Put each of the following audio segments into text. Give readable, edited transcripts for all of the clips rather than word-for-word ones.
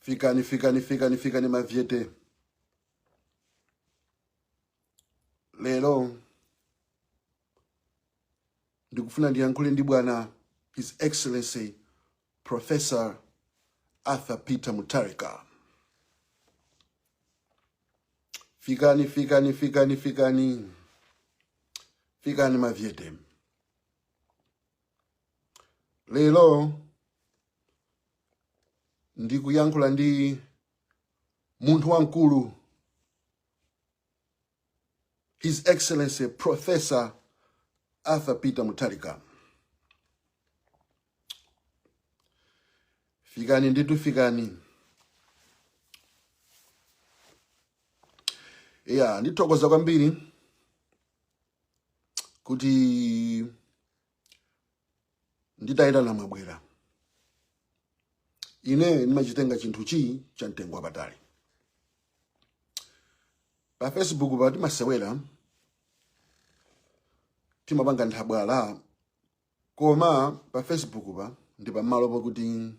Fikani, fikani, fikani, fikani mavyete. Lero ndikufuna ndiyankhule ndi bwana His Excellency Professor Arthur Peter Mutharika. Fikani, fikani, fikani, fikani. Fikani mavyete. Lero ndikuyankhula ndi munthu wamkulu, His Excellency Professor Arthur Peter Mutharika. Fikani ndithu, fikani. Ya, ndithokoza kwambiri kuti nditayitana mwabwera. Ine ndimachitenga chinthuchi cha mtengo wapatali. Pa Facebook pa timasewera, timapanga nthabwala, koma pa Facebook pa ndi pamalo pakuti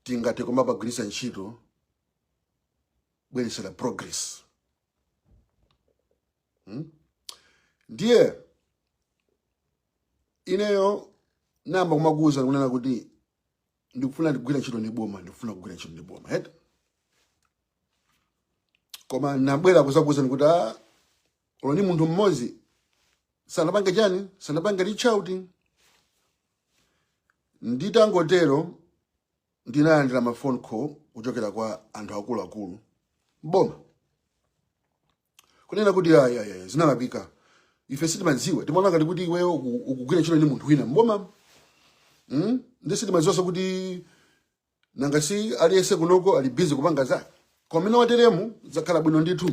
tingathe kumapagwiritsa ntchito bweresera progress. Ndiye ineyo namba kumakuuza kunena kuti ndikufuna ndigwira ntchito ndi boma, ndikufuna kugwira ntchito ndi boma eti, koma nabwera kuzakuuzani kuti olo ni munthu mmodzi sanapange chani, sanapange reach out. Nditangotero ndinalandira ma phone call kuchokera kwa anthu akuluakulu mboma kunena kuti ayi, ayi, ayi, zinalakwika, ife sitimadziwa, timaona ngati kuti iweyo ukugwira ntchito ndi munthu wina mboma, Ndi sitimadziwanso kuti nanga si aliyense kunoko ali busy kupanga zake. Koma mene wateremu zakhala bwino ndithu,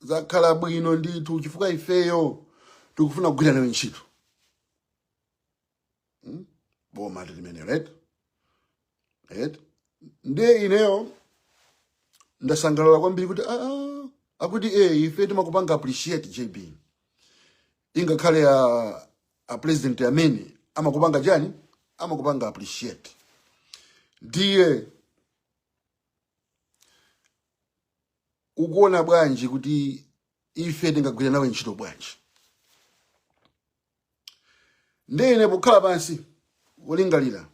zakhala bwino ndithu, chifukwa ifeyo tikufuna kugwira nawe ntchito. Boma limene, right? Right? Ndiye ineyo ndasangalala kwambiri kuti akuti ife timakupanga appreciate JB, ingakhale a president amene amakupanga chani, amakupanga appreciate. Ndiye ukuona bwanji kuti ife tingagwira nawe ntchito bwanji? Ndiye ine pokhala pansi kulingalira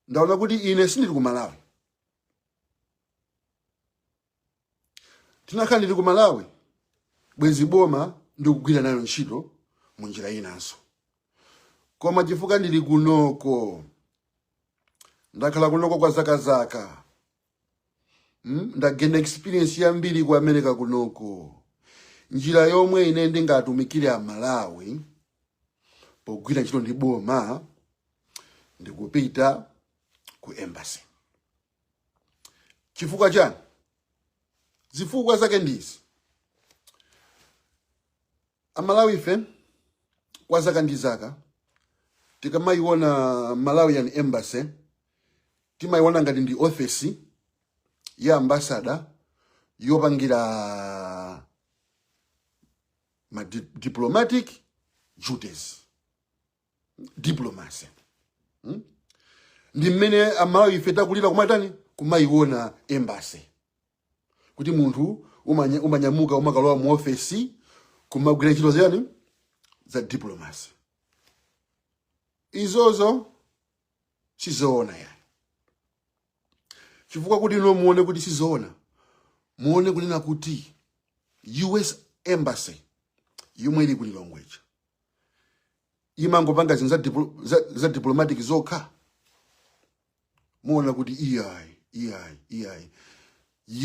ndaona kuti ine sindili ku Malawi. Tinakhala ndili ku Malawi bwezi boma ndikugwira nayo ntchito mu njira inanso, koma chifukwa ndili kunoko, ndakhala kunoko kwa zaka zaka, Ndagena experience yambiri ku America kunoko. Njira yomwe ine ndingatumikire a Malawi pogwira ntchito ndi boma ndikupita ku embassy. Chifukwa chani? Zifukwa zake ndizi: Amalawi ife kwa zaka ndi zaka tikamayiona Malawian Embassy timayiona ngati ndi ofesi ya ambassador yopangira ma diplomatic duties, diplomacy. Ndi mmene Amalawi ife takulira kumatani, kumayiona embassy, kuti munthu umanyamuka umakalowa mu ofesi kumagwira ntchito ziyani, za diplomacy. Izozo sizoona yani, chifukwa kuti ino muone kuti sizoona, muone kunena kuti US Embassy yomwe ili ku Lilongwe imangopanga zinthu za diplomatic zokha? Muona kuti iyayi, iyayi, iyayi.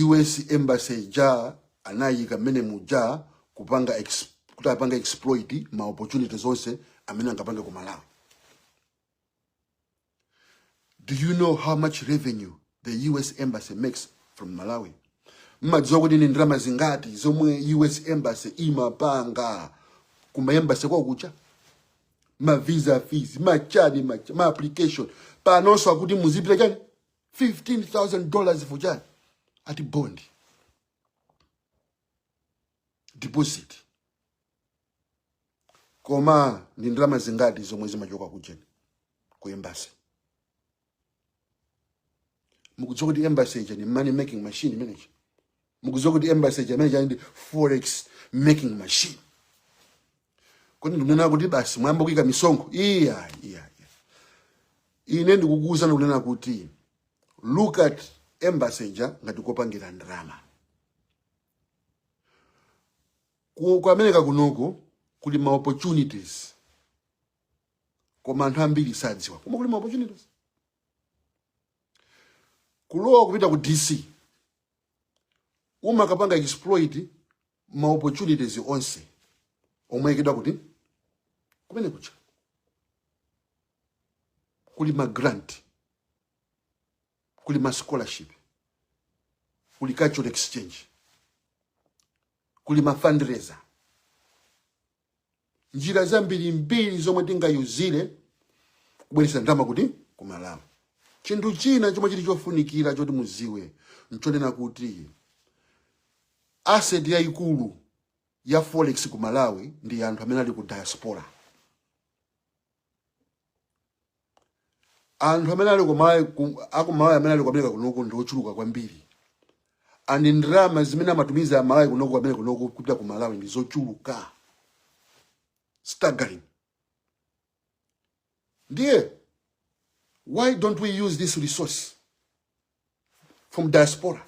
US Embassy ja anayika mmene muja kupanga kuti apange exploit ma opportunities onse amene angapange ku Malawi. Do you know how much revenue the US Embassy makes from Malawi? Mmadziwa kuti ni ndalama zingati zomwe US Embassy imapanga kuma embassy kwawo kucha? Ma visa fees, machani, ma application. Panonso akuti muzipita chani, $15,000 for chani, ati bond deposit. Koma ndi ndalama zingati zomwe zimachoka kucheni ku embassy? Mukudziwa kuti embassy ija ni money making machine imeneyi? Mukudziwa kuti embassy ija imene ija ndi forex making machine? Kodi ndikunena kuti basi mwayamba kuyika misonkho? Iya, iya, iya. Ine ndikukuwuzani kunena kuti look at embassy ija ngati kopangira ndalama. Ku America kunoko kuli ma opportunities, koma anthu ambiri sadziwa koma kuli ma opportunities. Kulowa kupita ku DC umakapanga exploit ma opportunities onse omwe ayikidwa kuti kumene kucha kuli ma grant, kuli ma scholarship, kuli cultural exchange, kuli ma fundraiser, njira zambirimbiri zomwe tingayuzire kubweretsa ndalama kuti ku Malawi. Chinthu china chomwe chili chofunikira choti muziwe nchonena kuti asset yayikulu ya forex ku Malawi ndi anthu amene ali ku diaspora. Anthu amene ali ku Malawi, aku Malawi amene ali ku America kunoku ndi ochuluka kwambiri, and ndalama zimene amatumiza Malawi kunoku, amene kunoku kupita ku Malawi, ndi zochuluka, staggering. Ndiye why don't we use this resource from diaspora?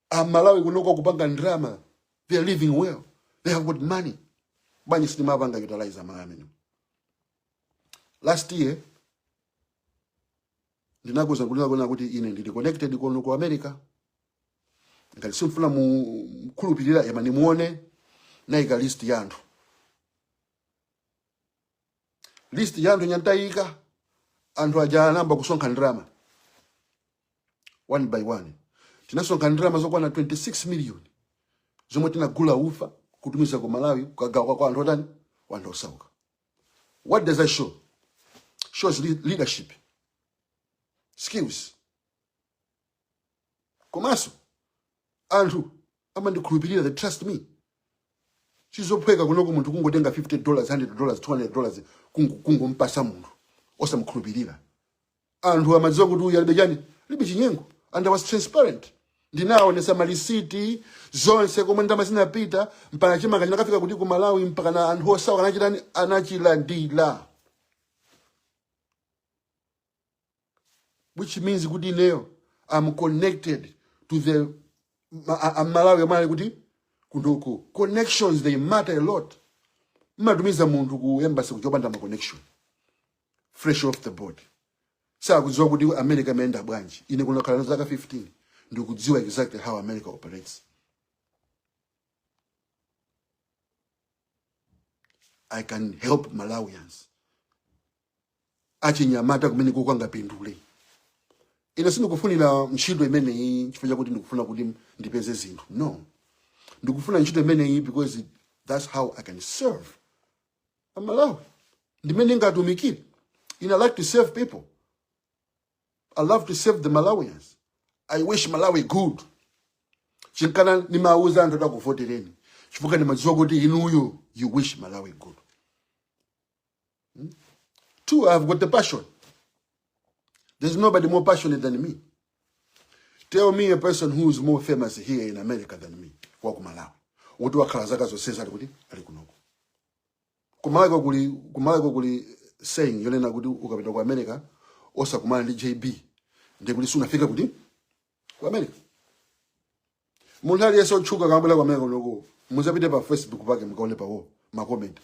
Amalawi kunoko kupanga ndalama, they are living well, they have got money. Bwanji sitimapanga utilize Amalawi amene? Last year ndinakuuza kunena kuti ine ndili connected kuno ku America. Ngati simfuna mukhulupirira, yamani muone, nayika list ya anthu. List ya anthu nyantayika, anthu aja anayamba kusonkha ndalama one by one. Tinasonkha ndalama zokwana 26 million zomwe tinagula ufa kutumiza ku Malawi kukagawa kwa anthu otani, anthu osauka. What does that show? Shows leadership skills. Komanso anthu amandikhulupirira, they trust me. Sizophweka kunoko munthu kungotenga $50, $100, $200 kungompasa munthu osamkhulupirira. Anthu amadziwa kuti uyu alibe chani, alibe chinyengo. And I was transparent. Ndinaonesa malisiti zonse komwe ndalama zinapita, mpaka chimanga chinakafika kuti ku Malawi, mpaka na anthu osauka anachitani, anachilandira, which means kuti ineyo I'm connected to the Amalawi amene ali kuti kunoko. Connections, they matter a lot. Mmatumiza munthu ku embassy kuchopanda ma connection, fresh off the board, sakudziwa kuti America imayenda bwanji. Ine kunakhala na zaka 15, ndikudziwa exactly how America operates. I can help Malawians achinyamata kumene kukangapindule. Ine sindikufunira ntchito imeneyi chifukwa chakuti ndikufuna kuti ndipeze zinthu, no. Ndikufuna ntchito imeneyi because that's how I can serve Amalawi, ndimene ndingatumikire. Ine I like to serve people. I love to serve the Malawians. I wish Malawi good. Chinkana nimauza anthu atakuvotereni chifukwa ndimadziwa kuti inuyo you wish Malawi good. Two, I've got the passion. There's nobody more passionate than me. Tell me a person who is more famous here in America than me, waku Malawi, woti wakhala zaka zonse ali kuti, ali kunoko. Kumalawi kuli saying yonena kuti ukapita ku America osakumana ndi JB, ndikuti sunafike kuti ku America. Munthu aliyense otchuka akabwera ku America kunoko, muzapite pa Facebook pake mukaone pawo ma comment: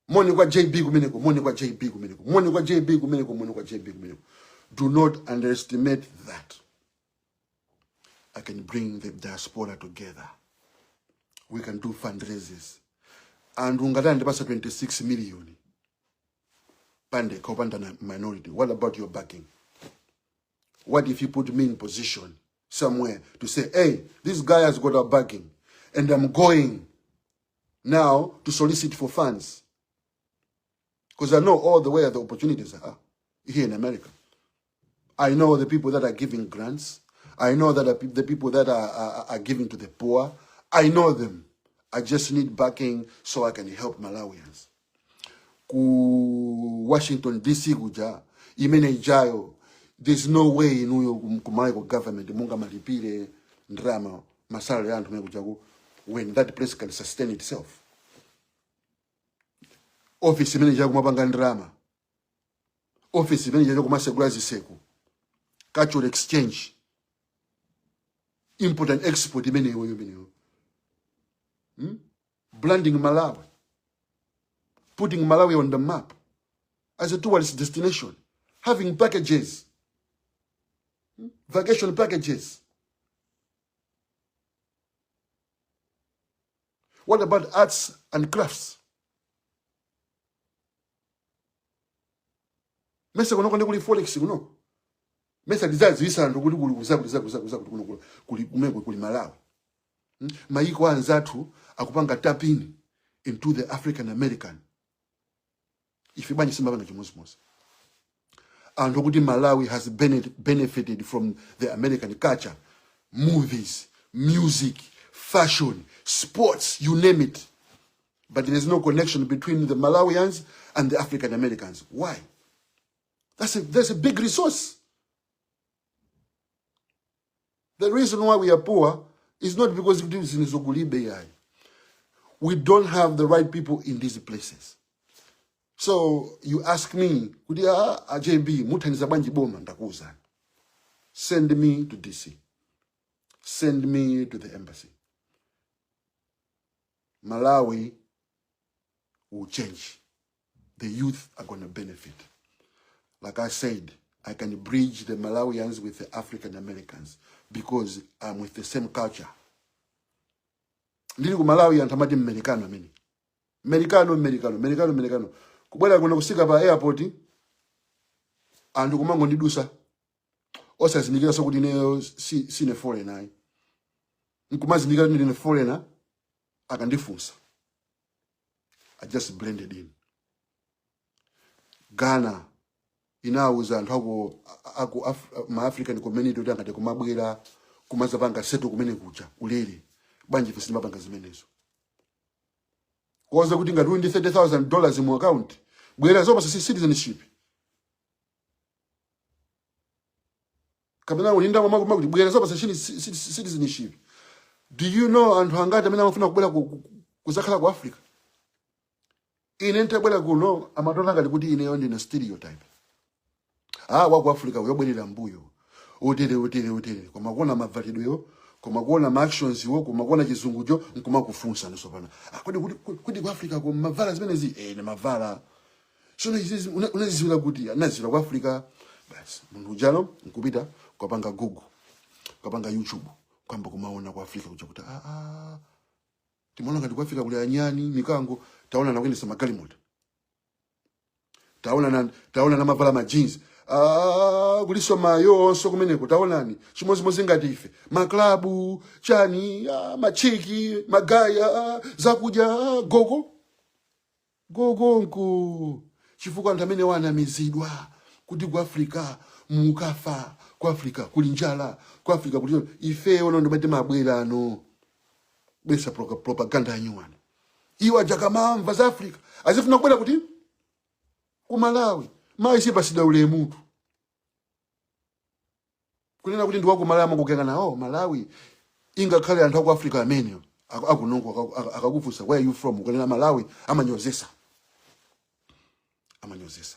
"Moni kwa JB kumeneko, moni kwa JB kumeneko, moni kwa JB kumeneko, moni kwa JB kumeneko." Do not underestimate that. I can bring the diaspora together. We can do fundraisers. Anthu ngati andipasa 26 million pandekha opanda na minority, what about your backing? What if you put me in position somewhere to say, "Hey, this guy has got a backing and I'm going now to solicit for funds," because I know all the way the opportunities are here in America. I know the people that are giving grants. I know that are the people that are giving to the poor. I know them. I just need backing so I can help Malawians. Ku Washington DC kuja, imene ijayo There's no way inuyo kumalawi ku government mungamalipire ndalama ma salary anthu mene kujaku when that place can sustain itself. Office imene ija kumapanga ndalama, office imene ija kumasegula ziseko, cultural exchange, import and export imeneyo imeneyo, Branding Malawi, putting Malawi on the map as a tourist destination, having packages, Vacation packages. What about arts and crafts? Mesa kunoko ndi kuli forex kuno. Mesa tizadziwisa anthu kuti kuli kuzakuti zakuti zakuti zakuti kuno kuli kumeko kuli Malawi. Mayiko anzathu akupanga tap in into the African American. Ife bwanji simapanga chimodzimodzi? Anthu okuti Malawi has benefited from the American culture, movies, music, fashion, sports, you name it. But there is no connection between the Malawians and the African Americans. Why? That's a big resource. The reason why we are poor is not because kuti zinthu kulibe yayi. We don't have the right people in these places. So you ask me, kuti ah, JB muthandiza bwanji boma, ndakuwuzani. Send me to DC. Send me to the embassy. Malawi will change. The youth are going to benefit. Like I said, I can bridge the Malawians with the African Americans because I'm with the same culture. Ndili ku Malawi anthu amati Mmerikano amene. Mmerikano, Mmerikano, Mmerikano, Mmerikano. Kubwera kuno kusika pa airport anthu kumangondidusa osazindikira so kuti ineyo sine foreigner ayi. Nkumazindikira kuti ndine foreigner akandifunsa. I just blended in. Ghana inawuza anthu aku ma African community kuti angati kumabwera kumazapanga settle kumene kuja ulere. Bwanji ife sitimapanga zimenezo? Kuwauza kuti ngati uli ndi $30,000 mu account, bwera zopasa citizenship. Kapena ulinda mama kuti bwera zopasa citizenship. Do you know anthu angati amene amafuna kubwera kuzakhala ku Africa? Ine nditabwera kuno amationa ngati kuti ineyo ndine stereotype. Ah, wa ku Africa uyobwerera mbuyo, utere utere utere, koma kuona mavalidweyo, koma kuona ma actions iwo, koma kuona chizungucho, nkumakufunsa tsopano, ah, kodi kuti ku Africa ko mavala zimenezi? Eh, ne mavala sono izizi unaziziwira kuti? Anaziwira ku Africa basi. Munthu ujano nkupita ukapanga Google, ukapanga YouTube, kwamba kumaona ku Africa kuja kuti ah, ah, timaona ngati ku Africa kuli anyani, mikango, taona nakuyendesa magalimoto, taona namavala ma jeans, ah, kuliso mayonso kumeneko, taonani chimodzimodzi ngati ife, maklabu chani, ah, machiki magaya, ah, zakudya, ah, gogo gogonko, chifukwa anthu amene wanamizidwa kuti ku Africa mukafa, ku Africa kuli njala, ku Africa kuli ifeyo no ndimati mabwera ano bwesa propaganda yanyuwani. Iwo aja akamamva za Africa azifuna kubwera kuti ku Malawi. Mayi sipasida ulemutu kunena kuti ndi waku Malawi, amakuganga nawo Malawi. Ingakhale anthu aku Africa amene akunongo akakufunsa where you from, ukanena Malawi amanyozesa, amanyozesa.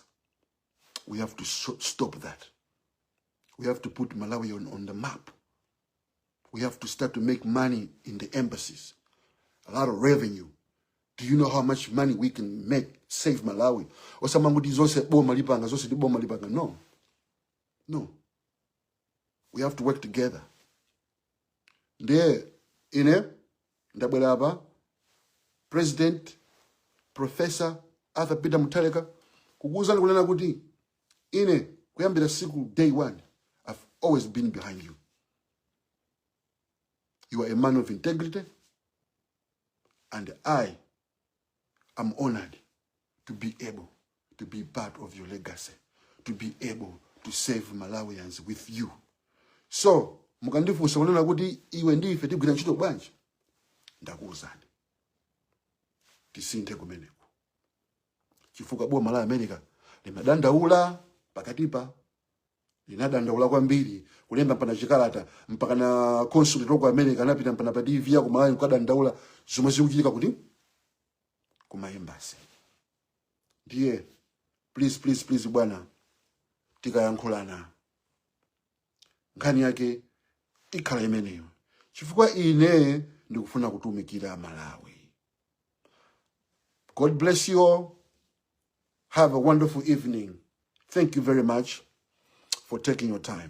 We have to stop that. We have to put Malawi on the map. We have to start to make money in the embassies, a lot of revenue. Do you know how much money we can make, save Malawi? Osamanguti zonse boma lipanga, zonse ndi boma lipanga. No, no, we have to work together. Ndiye ine ndabwera apa, President Professor Arthur Peter Mutharika, kukuwuzani kunena kuti ine kuyambira siku day one I've always been behind you. You are a man of integrity and I am honored to be able to be part of your legacy, to be able to save Malawians with you. So mukandifunsa kunena kuti iwe ndi ife tigwira ntchito bwanji, ndakuwuzani, tisinthe kumeneko, chifukwa boma la America limadandaula pakatipa. Linadandaula kwambiri, kulemba mpana chikalata, mpaka na consulate ku America anapita mpana pa TV ya ku Malawi kukadandaula zomwe zikuchitika kuti kuma embassy. Ndiye please, please, please, bwana, tikayankhulana nkhani yake ikhala imeneyo, chifukwa ine ndikufuna kutumikira Malawi. God bless you all. Have a wonderful evening. Thank you very much for taking your time.